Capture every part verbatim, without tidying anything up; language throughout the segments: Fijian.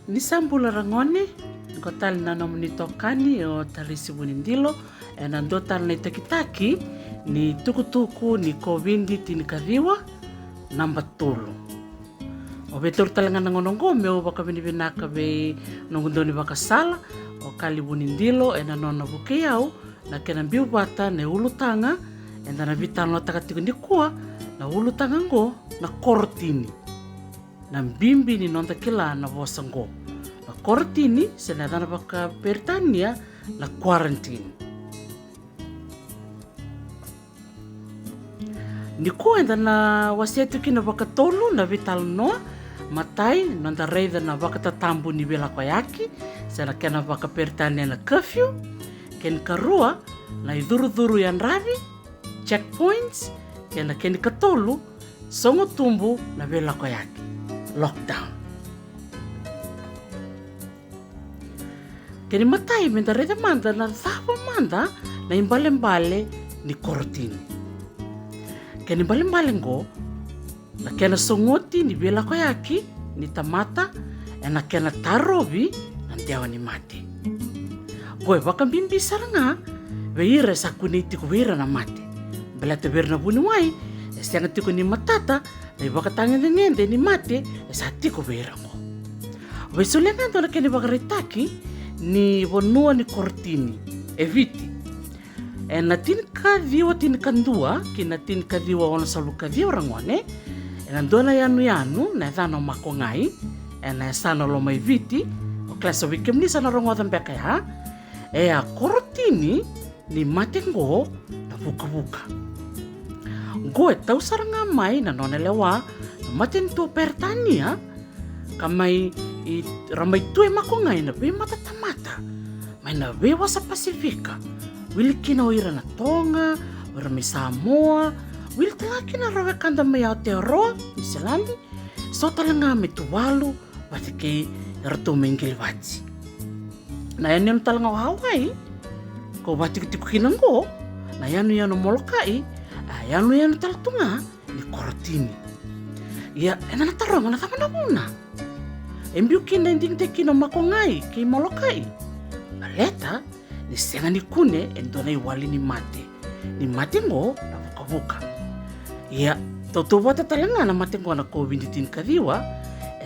Ni sa bula ragone, qo tale na nomuni itokani o Tarisi Vunidilo, ena dua tale na itakitaki ni tukutuku ni COVID tinikaciwa, naba tolu. O vei tauri tale ga na gauna oqo meu vakavinavinaka vei noqu dau ni vakasala, o Kali Vunidilo, ena nona vukei au na kena biu vata na ulutaga eda na veitalanoataka tiko nikua, na ulutaga oqo na korotini. Na bibi ni noda kila na vosa oqo na korotini, se na yacana vakaperitania na quarantine. Nikua eda na wasea tiko kina vakatolu na veitalanoa. Matai, noda raica na vakatatabu ni veilakoyaki, se na kena vakaperitania na curfew. Kena ikarua, na icurucuru yadravi, checkpoints, kei na kena ikatolu, sogotubu na veilakoyaki, lockdown. Kena imatai, meda raica mada na cava mada na ibalebale ni korotini. Kena ibalebale oqo na kena sogoti ni veilakoyaki ni tamata ena kena tarovi na dewa ni mate. Oqo e vakabibi sara ga vei ira e sa kunei tiko vei ira na mate. Baleta vei ira na vuniwai, e sega tiko ni matata na ivakatagedegede ni mate e sa tiko vei ira oqo. Veisolia ga e dua na kena ivakaraitaki ni vanua ni korotini e Viti. Ena tinikaciwa tinikadua ki na tinikaciwa onosagavulu kaciwa, ragone, ena dua na yanuyanu na yacana o Makogai, ena yasana o Lomaiviti. O kila, so vei kemuni sa na rogoca beka ya, e a korotini ni mate oqo na vukavuka. Oqo e tau sara ga mai na nona lewa na matanitu o Peritania, ka mai i, ra mai tu e Makogai na veimatatamata mai na veiwasa Pasifika. Wili kina o ira na Toga, o ira mai Samoa, wili tale ga kina na wekada mai Aotearoa, Niusiladi, so tale ga mai Tuvalu, vata kei iratou mai Qilivati. Na yanuyanu tale ga o Hawaii, ko vakatikotiko kina oqo na yanuyanu o Molokai, a yanuyanu tale tu ga ni korotini. Ia, eda na taroga na cava na vuna e biu kina e digitaki kina o Makogai kei Molokai. Baleta ni sega ni kune e dua na iwali ni mate, ni mate oqo na vukavuka. Ia, tautauvata tale ga na mate oqo na COVID tinikaciwa,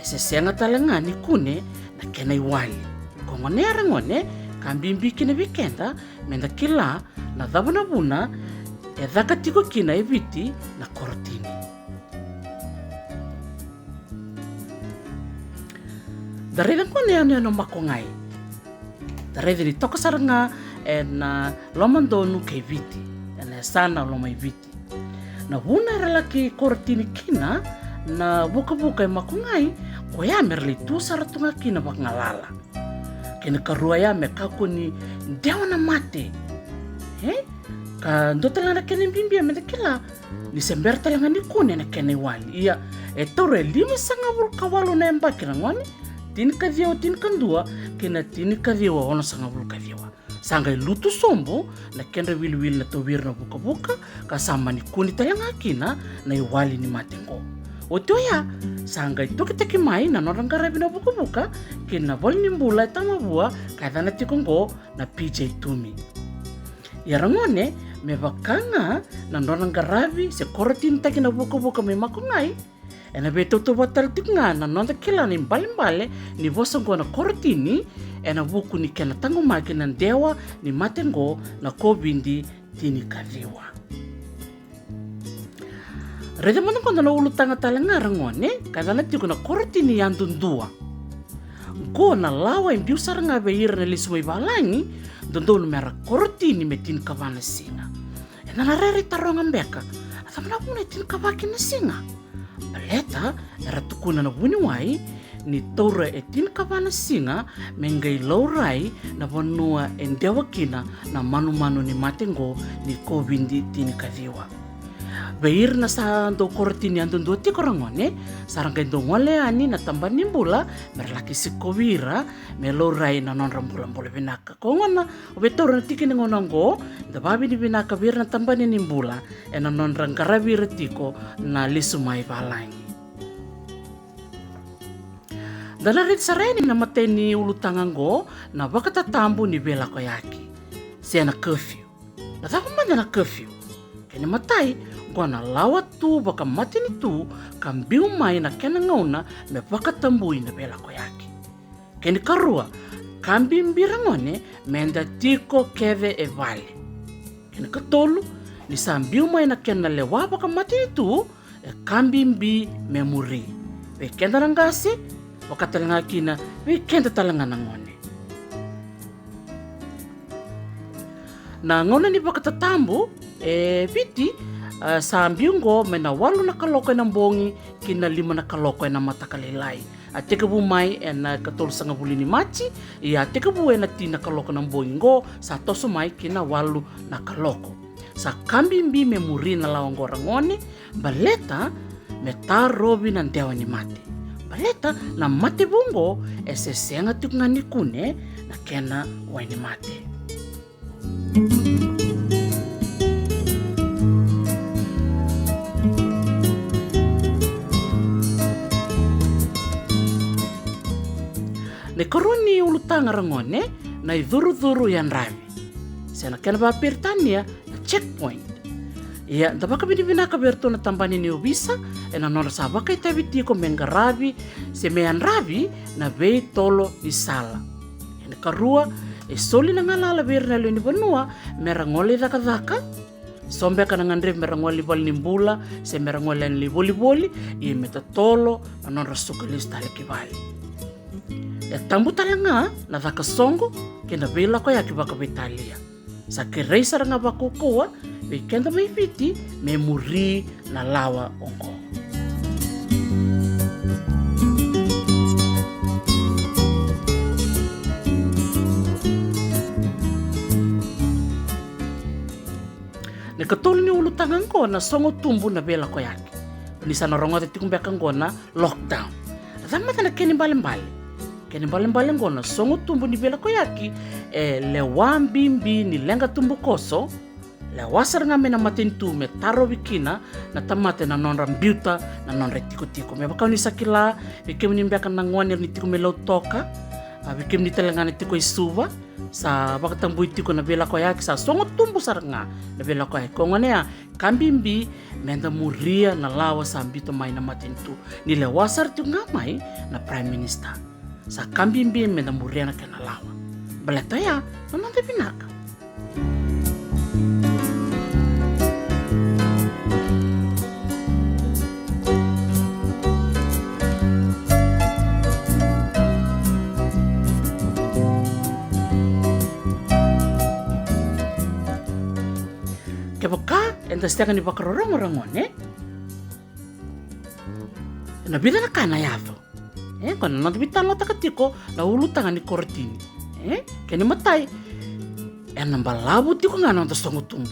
e se sega tale ga ni kune na kena iwali. Ko gone, ragone, ka bibi kina vei keda meda kila na cava na vuna e caka tiko kina e Viti na korotini. Da raica oqo na yanuyanu o Makogai. Da raica ni toka sara ga ena lomadonu kei Viti, ena yasana o Lomaiviti. Na vuna era laki korotini kina na vukavuka e Makogai, koya mera lai tu sara tu ga kina vakagalala. Kena ikarua ya, me kakua ni dewa na mate. E? Ka dua tale ga na kena bibi meda kila ni se bera tale ga ni kune na kena iwali. Ia, e taura e limasagavulu ka walu na yabaki, ragone, tinikaciwa tinikadua ki na tinikaciwa onosagavulu kaciwa. Sa qai lutu sobu na kedra iwiliwili na tauvi ira na vukavuka, ka sa mani kune tale ga kina na iwali ni mate oqo. Oti oya, sa qai tokitaki mai na nodra qaravi na vukavuka ki na valenibula e Tamavua, ka yacana tiko oqo na P J Toomey. Ia, ragone, me vaka ga na nodra qaravi se korotinitaki na vukavuka mai Makogai, ena veitautauvata tale tiko ga na noda kila na ibalebale ni vosa oqo na korotini, ena vuku ni kena taqomaki na dewa ni mate oqo na COVID tinikaciwa. Raica mada oqo na ulutaga tale ga, ragone, ka yacana tiko na korotini yadudua. Oqo na lawa e biu sara ga vei ira na lesu mai valagi, dodonu mera korotini me tinikava na siga. Eda na rairai taroga beka, a cava na vuna e tinikava kina na siga? Baleta era tukuna na vuniwai ni taura e tinikava na siga me qai laurai na vanua e dewa kina na manumanu ni mate oqo ni COVID tinikaciwa. Vei ira na sa dau korotini yadudua tiko, ragone, sa ra qai dau gole yani na tabana ni bula mera laki sikovi ira me laurai na nodra bulabula vinaka. Ko gona, o vei taura na tiki ni gauna oqo, da vakavinavinaka vei ira na tabana ni bula ena nodra qaravi ira tiko na lesu mai valagi. Da na raica sara yani na imatai ni ulutaga oqo, na vakatatabu ni veilakoyaki se na curfew. Na cava mada na curfew? Kena imatai, oqo na lawa tu vakamatanitu ka biu mai na kena gauna me vakatabui na veilakoyaki. Kena ikarua, ka bibi ragone, meda tiko kece e vale. Kena ikatolu, ni sa biu mai na kena lewa vakamatanitu, e ka bibi me muri. Vei keda na qase, vaka tale ga kina vei keda tale ga na gone. Na gauna ni vakatatabu e Viti, a, sa biu oqo mai na walu na kaloko ena bogi ki na lima na kaloko ena mataka lailai. A tekivu mai ena ikatolusagavulu ni Maji, ia a tekivu ena tini na kaloko ena bogi oqo, sa toso mai ki na walu na kaloko. Sa ka bibi me muri na lawa oqo ragone, baleta me tarovi na dewa ni mate. Baleta na mate vou oqo e se sega tiko ga ni kune na kena wai ni mate. Na ikarua ni ulutaga ragone, na icurucuru yadravi, se na kena vakaperitania na checkpoint. Ia, da vakavinavinaka vei iratou na tabana ni ovisa ena nodra sa vakaitavi tiko me qaravi se me yadravi na veitolo ni sala. Ena ikarua, e soli na galala vei ira na lewe ni vanua me ra gole i cakacaka. So beka na gadrevi me ra gole i valenibula se me ra gole yani i volivoli, ia me totolo na nodra suka lesu tale ki vale. E tabu tale ga na caka soqo kei na veilakoyaki vakaveitalia. Sa kerei sara ga vakaukauwa vei keda mai Viti me muri na lawa oqo. Na ikatolu ni ulutaga oqo na sogo tubu na veilakoyaki. Ni sa na rogoca tiko beka oqo na lockdown. Cava mada na kena ibalebale? Kena ibalebale oqo na sogo tubu ni veilakoyaki e lewa bibi ni leqa tubukoso, lewa sara ga mai na matanitu me tarovi kina na tamata ena nodra biuta na nodra itikotiko. Me vaka ni sa kila, vei kemuni beka na gone ni tiko mai Lautoka, a, vei kemuni tale ga na tiko i Suva, sa vakatabui tiko na veilakoyaki, sa sogo tubu sara ga na veilakoyaki. Ko gone ya, ka bibi meda muria na lawa sa biuta mai na matanitu. Ni lewa sara tiko ga mai na Prime Minister. Sa ka bibi meda muria na kena lawa. Baleta oya na noda vinaka. Kevaka eda sega ni vakarorogo ragone, ena vica na ka na yaco. E, ko na noda veitalanoataka tiko na ulutaga ni korotini. E, kena imatai, ena balavu tiko ga na noda sogo tubu.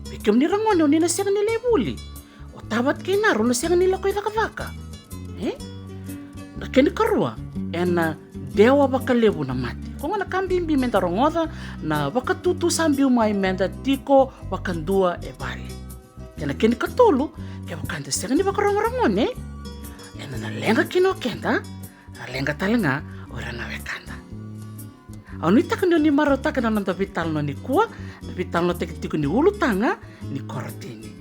Vei kemuni ragone o ni na sega ni lai vuli, o tavata kei na rau na sega ni lako i cakacaka. E, na kena ikarua, ena dewa vakalevu na mate. Ko ga na ka bibi meda rogoca na vakatutu sa biu mai meda tiko vakadua e vale. Kei na kena ikatolu, kevaka eda sega ni vakarorogo ragone, ena na leqa kina o keda, na leqa tale ga o ira na wekada. Au nuitaka ni o ni marautaka na noda veitalanoa nikua, na veitalanoataki tiko ni ulutaga ni korotini.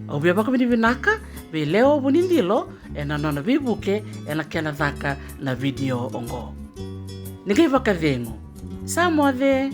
Au via vakavinavinaka vei Lewa Vunidilo ena nona veivuke ena kena caka na vidio oqo. Ni qai vakacegu. Sa moce.